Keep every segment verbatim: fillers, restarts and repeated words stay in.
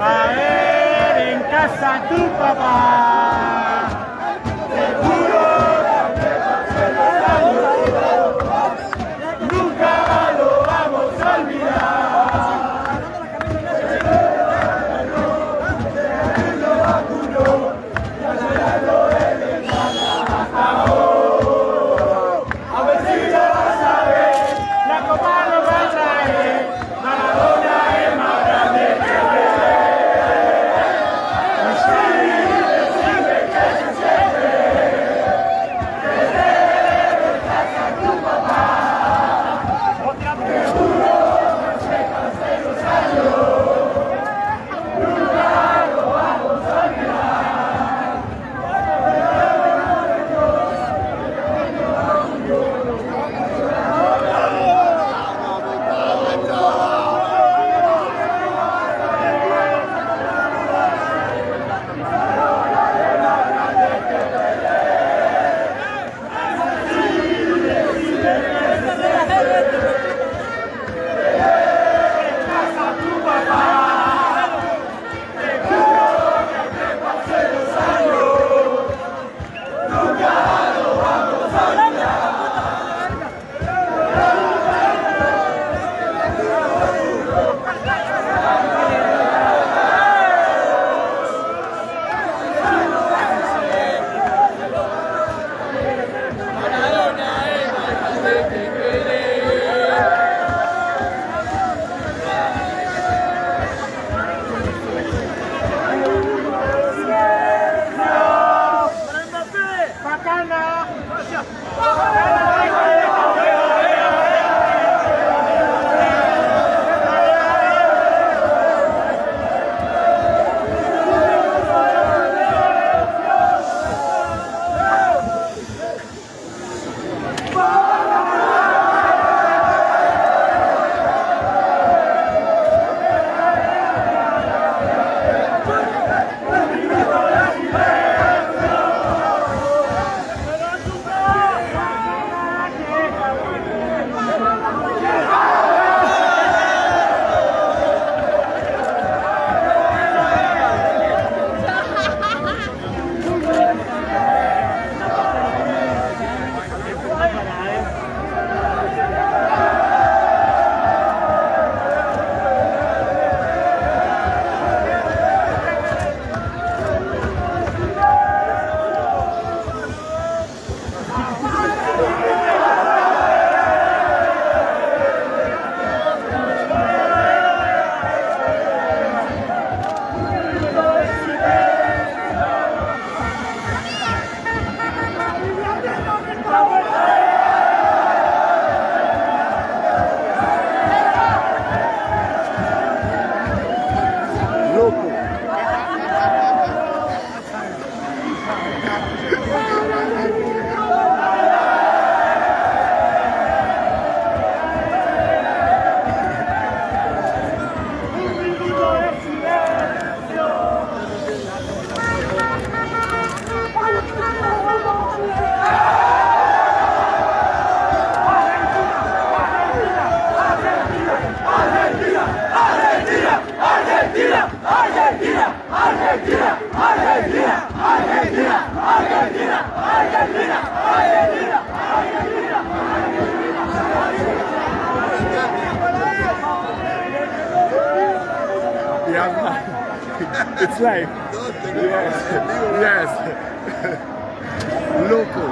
Ae, ven casa tu papá. Yeah, man. It's life. Yes. Yes. Loco.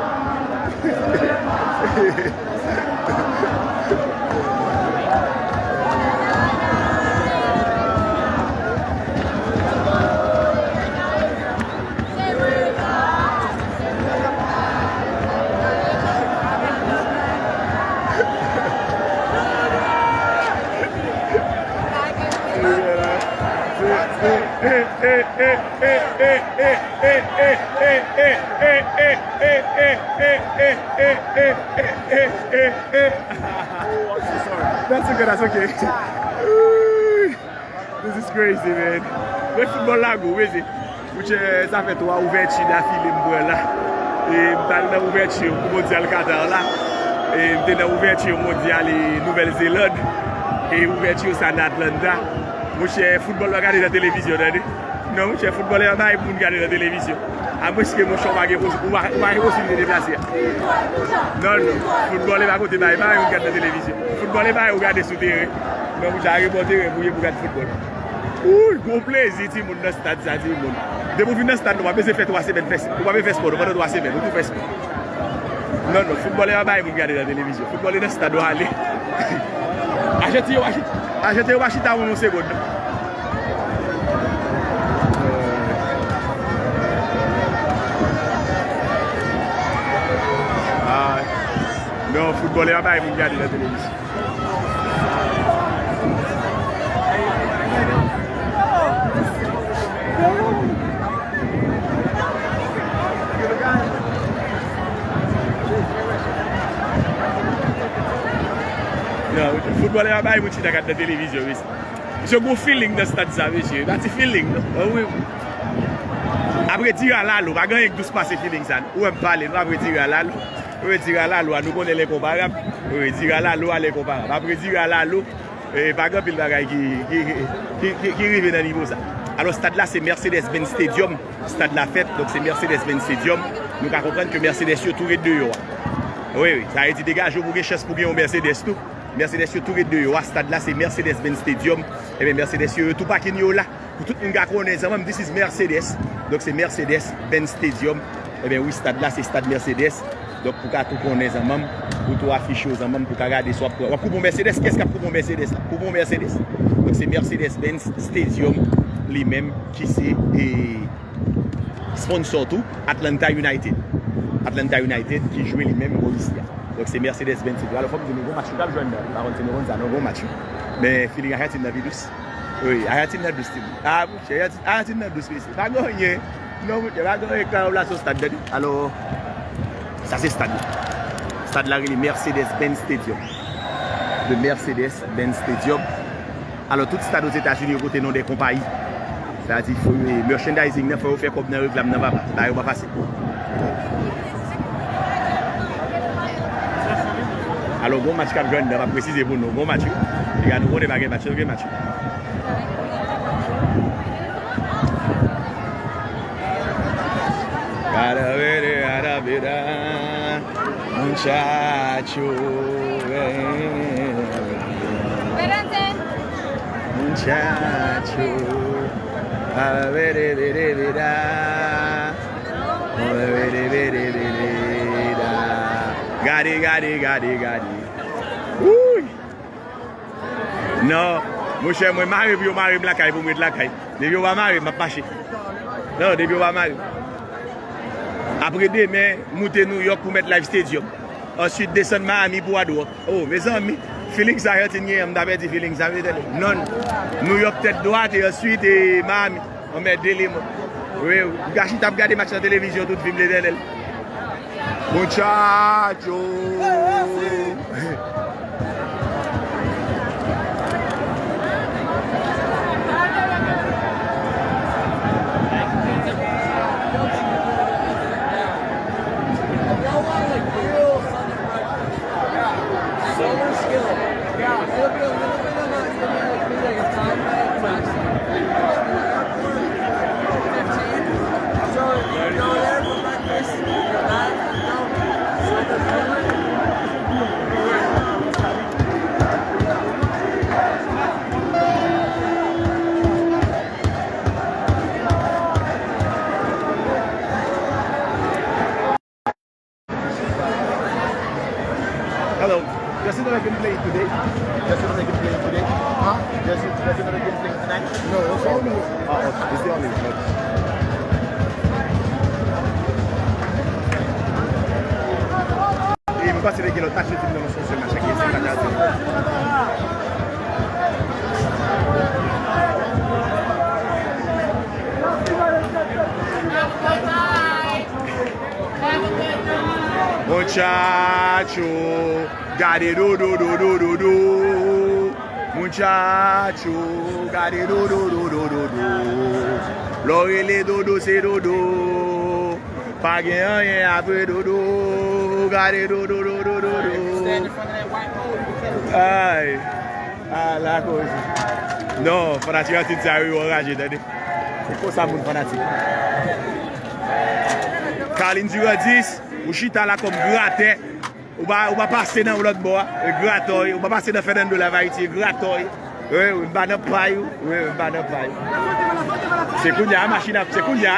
That's okay, that's okay. This is crazy, man. Men foutbòl la gou, mezi. Monchè, sa fè twa ouvèti dafile m pran la. E m t al nan ouvèti Mondyal Qatar la. E m te nan ouvèti Mondyal, e, Nouvèl Zeland. E ouvèti sa nan Atlanta. Monchè, foutbòl pa gade nan televizyon, tande. Non, monchè, foutbòl e pa bagay pou moun gade nan televizyon. Amwenske, monchè, ou pa gen pos-, ou pa, ou pa gen posiblite deplase a. Non, non. Foutbòl e pa kote bagay, pa yon gade nan televizyon. Foutbòl e bagay ou gade sou teren. Non, monchè, a rebò teren pou ye pou gade foutbòl. Wouy, gwo plezi, timoun, nan stad sa, timoun. Depi w vin nan stad la, ou pa bezwen fè twa semèn fè, ou pa bezwen fè spò, non, pandan twa semèn, ou tou fè spò. Non, non, foutbòl e pa bagay moun gade nan televizyon. Foutbòl e nan stad ou ale. Ajantin yo pa chita, Ajantin yo pa chita yon segonn, non. Ah, non, foutbòl e pa bagay moun gade nan televizyon. Non, foutbòl e pa bagay moun chita gad nan televizyon, mesye. Misye gon feeling nan stad sa, mesye. Pa ti feeling, non. Ah, wi. Apre Dira Lalo, pa gen anyen k dous pase feeling sa, non. Ou wè m pale, non, apre Dira Lalo. Wi, Dira Lalo a, nou konnen lenkonparab. Wi, Dira Lalo a, lenkonparab. Apre Dira Lalo, e, pa gen anpil bagay ki, ki, ki, ki, ki rive nan nivo sa. Alò, stad la, se Mercedes-Benz Stadium. Stad la fèt, donk se Mercedes-Benz Stadium. Nou ka konprann ke Mercedes yo tou ret deyò a. Wi, wi, sa vle di degaje w pou gen chans pou gen yon Mercedes tou. Mercedes yo tou ret deyò a. Stad la, se Mercedes-Benz Stadium. Ebyen, Mercedes yo, yo tou pakin yo la. Pou tout moun ka konnen, zanmi m, this is Mercedes. Donk, se Mercedes-Benz Stadium. Ebyen, wi, stad la, se stad Mercedes. Donk, pou ka tou konnen, zanmi m, pou tou afiche w, zanmi m, pou ka gade si w ap pran. W ap koupe yon Mercedes, kiyès k ap koupe yon Mercedes la? Koupe yon Mercedes. Donk, se Mercedes-Benz Stadium, li menm, ki se, e, sponsor tou, Atlanta United. Atlanta United ki jwe li menm bò isi a. Donk, se Mercedes-Benz Stadium. Alò, fò m di nou, gon match ki pral jwenn nan. Pa konn si nou konn sa, non, gon match, wi. Men, feeling Ajantin nan pi dous. Wi, Ajantin nan dous, timoun. Ah, monchè, Ajantin, Ajantin nan dous, mesye. Pa gen anyen. Non, monchè, pa gen anyen k ka ranplase yon stad, tande. Alò, sa se stad la. Stad la rele Mercedes-Benz Stadium. Le Mercedes-Benz Stadium. Alò, tout stad Ozetazini yo pote non de konpayi. Sa di, fò, e, merchandising nan, fò yo fè kòb nan reklam nan, papa. Bagay yo pa fasil. Alò, gon match k ap jwenn nan, m ap presize pou nou. Gon match, wi. Piga nou konnen pa gen match, nou gen match, wi. Bada bede, bada beda, muchacho, eh. Espérate. Muchacho, bada bede, bede, beda. Bada bede, bede, bede, beda. Gade, gade, gade, gade. Wouy! Non, monchè, mwen mare pou yo mare m lakay, pou m ret lakay. Depi yo pa mare m, m ap mache. Non, depi yo pa mare m. Apre demen, moute New York pou MetLife Stadium. Answit, desann Miami pou Hard Rock. Oh, mezanmi, feeling sa Ajantin genyen, m ta pèdi feeling sa, mesye. Non, New York tèt dwat, e answit, e Miami. Anmède li, mwen. Wi, wi. M ka chita ap gade match nan televizyon tout vi m, Letènèl. Muchacho. Can play today? Just another game playing today? Huh? Just, just another game playing tonight? No, it's only. Oh, okay. It's the only one. E m panse li gen lòt match li fin nan sou sèl match ak N C K. Muchacho, gade dodo, dodo, dodo. Muchacho, gade dodo, dodo, dodo, dodo. Lè w rele dodo, se dodo. Pa gen anyen apre dodo. Gade dodo, dodo, dodo. Ay. Ala koze. Non, fanatik Atit sa yo anraje, tande. Se konsa moun fanatik. Carlin Durandis, ou chita la kòm gratè. Ou pa, ou pa pase nan lòt bò a, e gratòy. Ou pa pase nan Fernando Lavaiti, e gratòy. Wi, wi, m pa nan pay ou. Wi, wi, m pa nan pay ou. Se kounye a machin ap, se kounye a,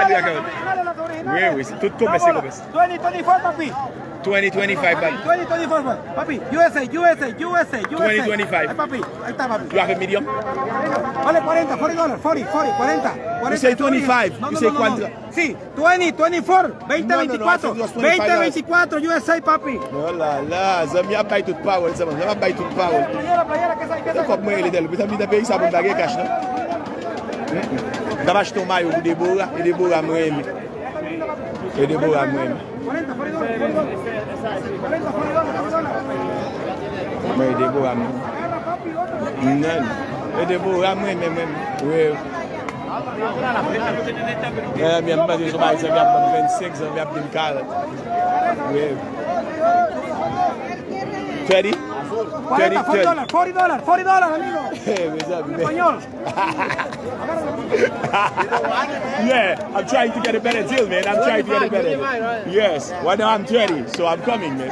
wi, wi, se tout komès, se komès. Twenty twenty-four, papi. Twenty twenty-five, papi. Twenty twenty-four, papi. U S A, U S A, U S A, U S A. Twenty twenty-five. Ay, papi, ay, ta, papi. You have a medium? Vale cuarenta, forty dólares, forty, forty, cuarenta. You say twenty-five. No, you no, say no, no, cuarenta. No. Sí, twenty twenty-four, veinte veinticuatro, veinte veinticuatro, U S A, papi. Oh la la, zanmi ap bay tout pawòl, zanmi ap bay tout pawòl. Playera, playera, ¿qué es ahí? ¿Qué es ahí? Kòb mwen rele tèl, mezanmi, nan peyi sa pou m pa gen kach, non? M t ap achte yon mayo pou Deborah, e Deborah mwen rele. E Deborah mwen rele. Mwen e Deborah mwen. Non. E Deborah mwen, mwen, mwen. Wi. Zanmi ap mande sou bagay, zanmi ap ban m vennsenk, zanmi ap di m karant. Wi. Thirty? Thirty, forty dólares, forty dólares, forty dólares, amigo. Hey, mezanmi. Español. Yeah, I'm trying to get a better deal, man. I'm trying to get a better deal. Yes, right now I'm thirty, so I'm coming, man.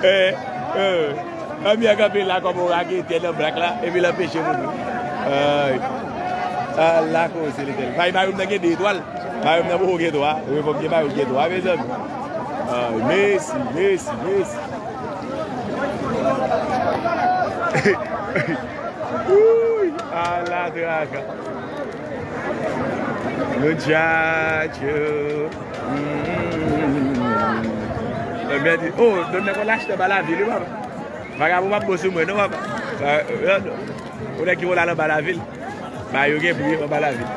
Eh, eh, anmi an kanpe la kòm yon raketè nan blak la, epi l anpeche moun yo. Ay. Ala koze Letènèl. Bay mayo m nan gen de etwal. Mayo m nan poko gen twa. Wi, fòk gen mayo gen twa, mezanmi. Ay, mèsi, mèsi, mèsi. Uy, ala traka. Muchacho. Mm. Ebyen, di, oh, don nèg w al achte anba lavil, wi, papa. Vagabon p ap bon sou mwen, non, papa. Sa, euh, non. Ou nèg ki w al anba lavil. Ba yo gen pri anba lavil.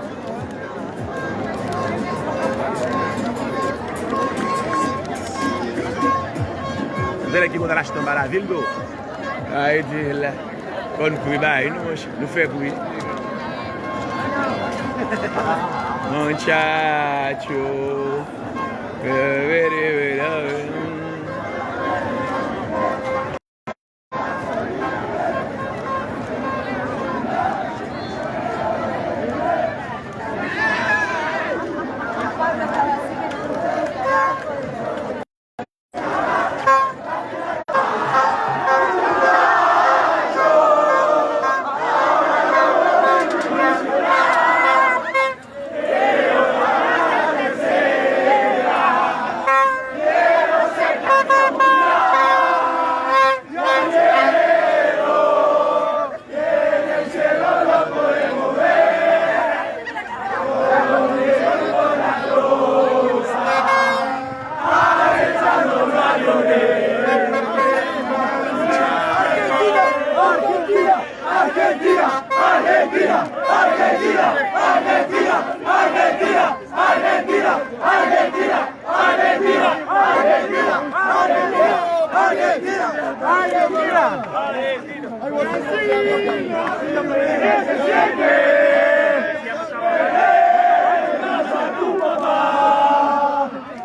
Ou se nèg ki konn al achte anba lavil, bro. Ay, di la. Konn pri bay nou, monchè. Nou fè pri. Muchacho.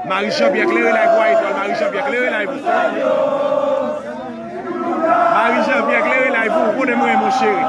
Marie Jean Pierre klere live ou a etwal, Marie Jean Pierre klere live ou. Marie Jean Pierre klere live ou, ou konnen mwen, mon cheri.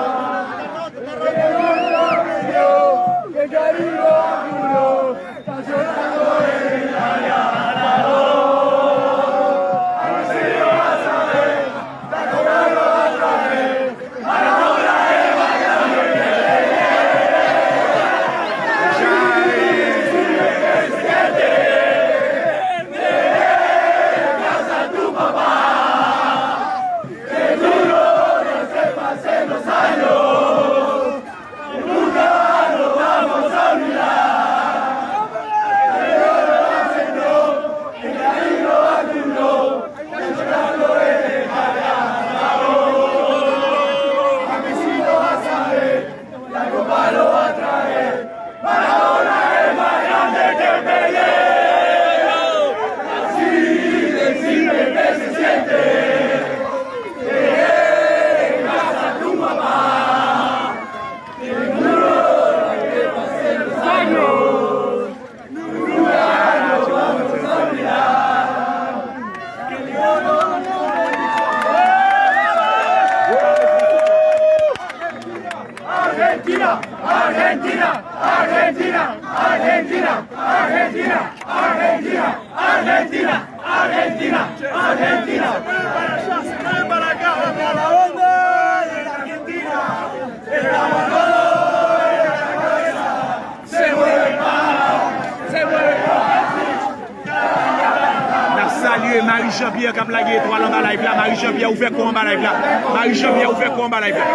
Argentina, Argentina, Argentina, Argentina, Argentina, Argentina. N ap salye Marie Jean Pierre k ap lage etwal anba live la. Marie Jean Pierre, ou fè kwa anba live la. Marie Jean Pierre, ou fè kwa anba live la.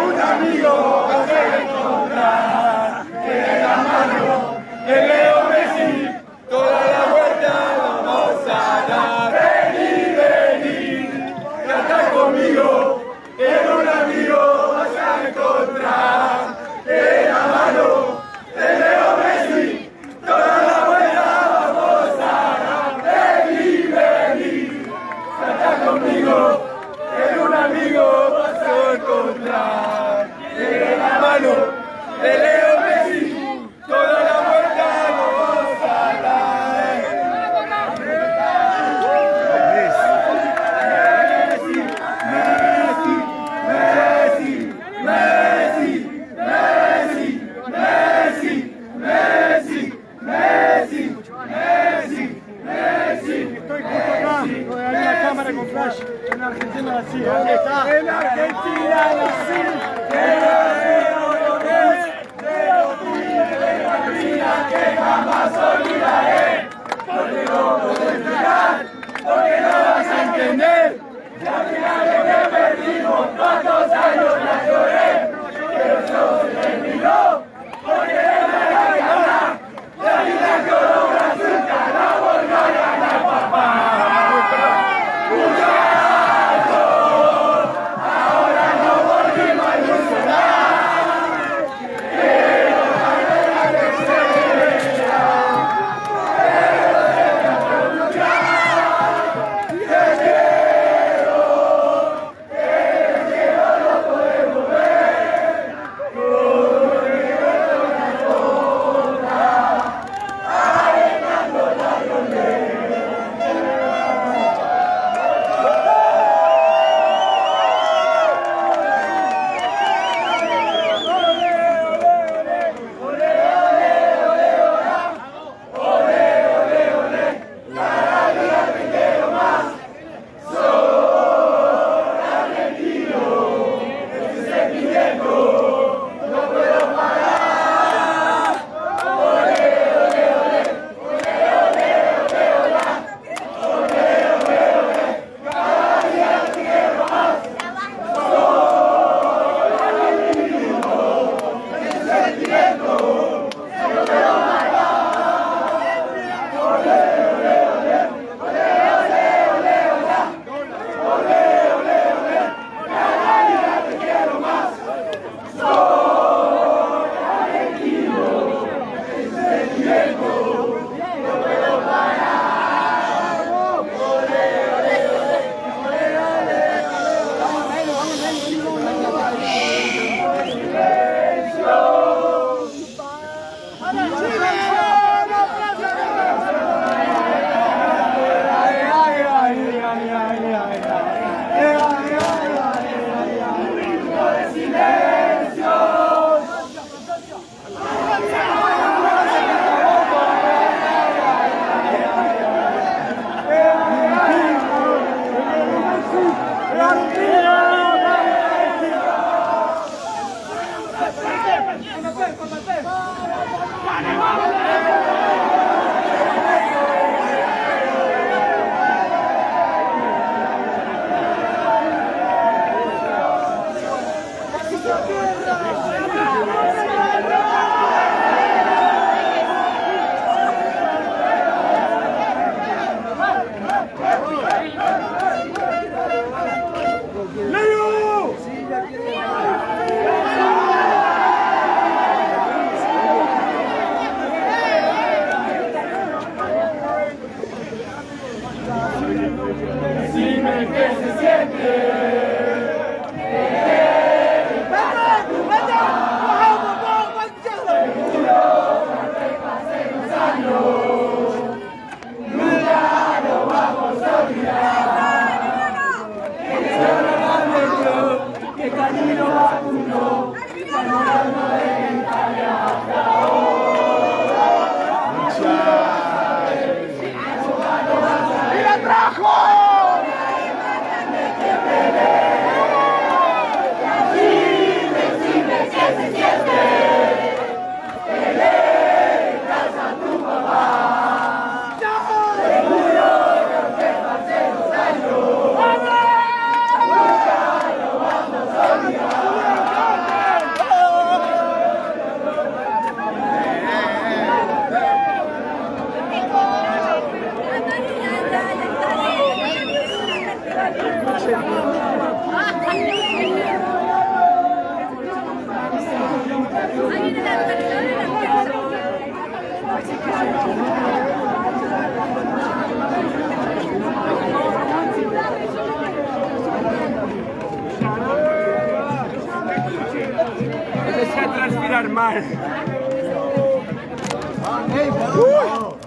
Woo!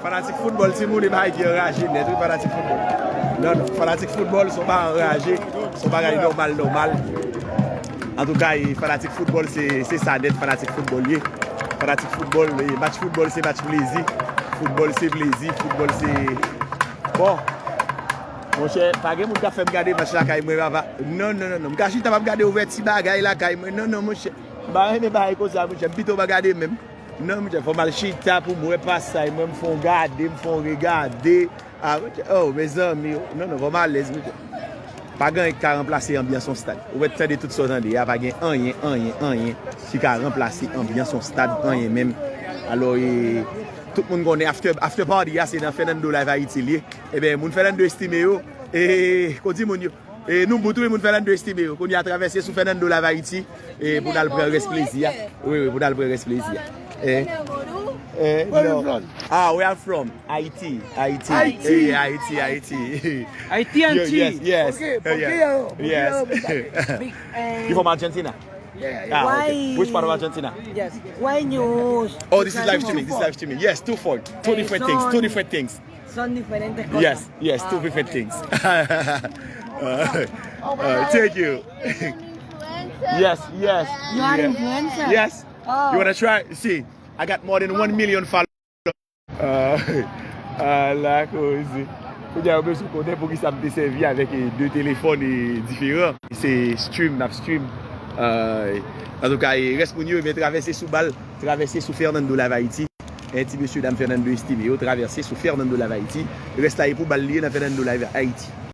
Fanatik foutbòl, timoun, e bagay ki anraje nèt, wi, fanatik foutbòl. Non, non, fanatik foutbòl, se yon bagay anraje, se yon bagay nòmal, nòmal. Antouka, e, fanatik foutbòl, se, se sa nèt, fanatik foutbòl ye. Fanatik foutbòl, e, match foutbòl, se match plezi. Foutbòl, se plezi. Foutbòl, se, bon. Monchè, pa gen moun k ap fè m gade match lakay mwen, papa. Non, non, non, non. M ka chita, m ap gade ouvèti bagay lakay mwen. Non, non, monchè. M pa renmen bagay konsa, monchè. M pito pa gade menm. Non, monchè, fò m al chita pou m wè pasaj mwen, m fè yon gade, m fè yon regade. Ah, monchè, oh, mezanmi, oh. Non, non, fò m alèz, monchè. Pa gen anyen ki ka ranplase anbyans yon stad. Ou mèt tande tout sa w tande a, pa gen anyen, anyen, anyen ki ka ranplase anbyans yon stad, anyen menm. Alò, e, tout moun konnen after, after party a, se nan Fernando Live Haiti l ye. Ebyen, moun Fernando Estime yo, e, kondi moun yo. E, nou bout, wi, moun Fernando Estime yo. Kounye a travèse sou Fernando Live Haiti, e, pou n al pran rès plezi a. Wi, wi, pou n al pran rès plezi a. Eh, eh, Where you no. From? Ah, where I'm from? Haiti, Haiti. Haiti. Eh, Haiti, Haiti. Haitian Yo, tea. Yes, yes. Por qué? Por qué, Yes. Yes. Big, eh, You from Argentina? Yeah, yeah. Ah, okay. Why? Which part of Argentina? Yes. Why you Oh, this is live streaming. This is live streaming. Yes, two for two Eh, different things. Two son. Different things. Son diferentes cosas. Yes, yes, two Ah, different okay. Things. Uh, uh, thank you. Yes, yes. You are Yeah. Influencer? Yes. Oh. You wanna try? See, I got more than one million followers. Uh, ala koze. Kounye a yo bezwen konnen poukisa m te sèvi avèk, eh, de telefòn, eh, diferan. Se stream, n ap stream. Uh, antouka, eh, rès moun yo, men travèse sou bal, travèse sou Fernando Live Haiti. Eh, ti mesye dam Fernando Estime yo travèse sou Fernando Live Haiti. Rès la e pou bal li ye nan Fernando Live Haiti.